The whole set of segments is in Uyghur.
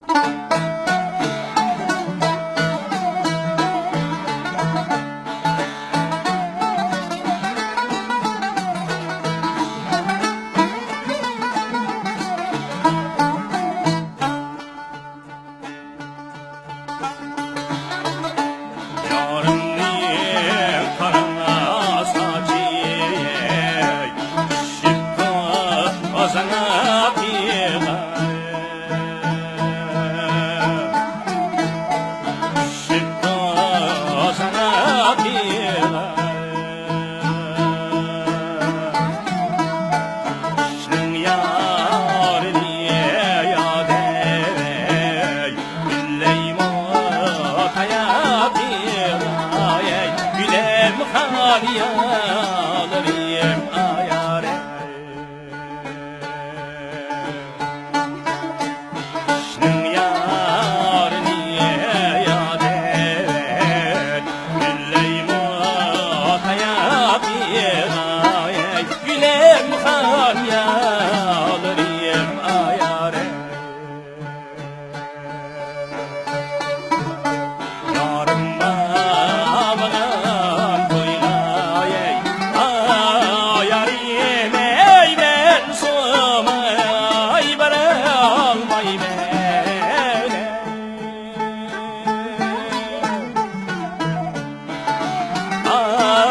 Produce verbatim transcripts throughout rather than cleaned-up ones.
يارىمنىڭ قارا ساچى چۈشۈپتۇ ئۆزۈڭ پىغان. چۈشۈپتۇ ئۆزۈڭ پىغان. كىشىنىڭ يارىنى ياد ئەي، بىلەيمۇ تاياق يىغاي، گۈلەم خان يارىم ئايارەي. كىشىنىڭ يارىنى ياد ئەي، بىلەيمۇ تاياق يىغاي، گۈلەم خان يارىم ئايارەي. يارىم ماڭا تويغاي، ئايارىم ئەي، مەن سوماي بارالمايمەن.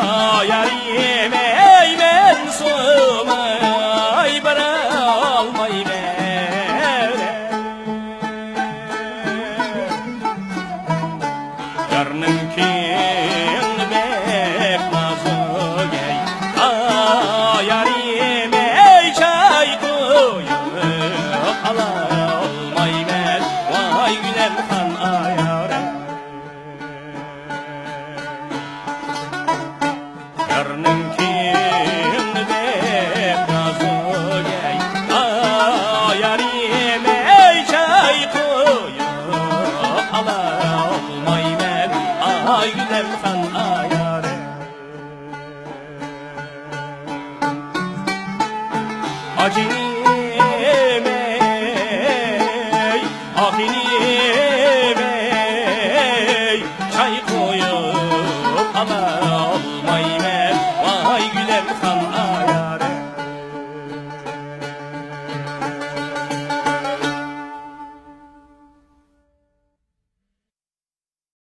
ئايارىم ئەي، مەن سوماي بارالمايمەن. يارنىڭ كۆڭلى بەك نازۇك ئەي، ئايارىم ئەي، چاي قۇيۇپ ئالالمايمەن، ۋاي گۈلەم خان ئايارىم. يارنىڭ كۆڭلى بەك نازۇك ئەي، ئايارىم ئەي، چاي قۇيۇپ ئالالمايمەن، ئاي گۈلەم خان ئايارىم. ئاجىنىم ئەي، ئاخىنىم ئەي، چاي قۇيۇپ ئالالمايمەن.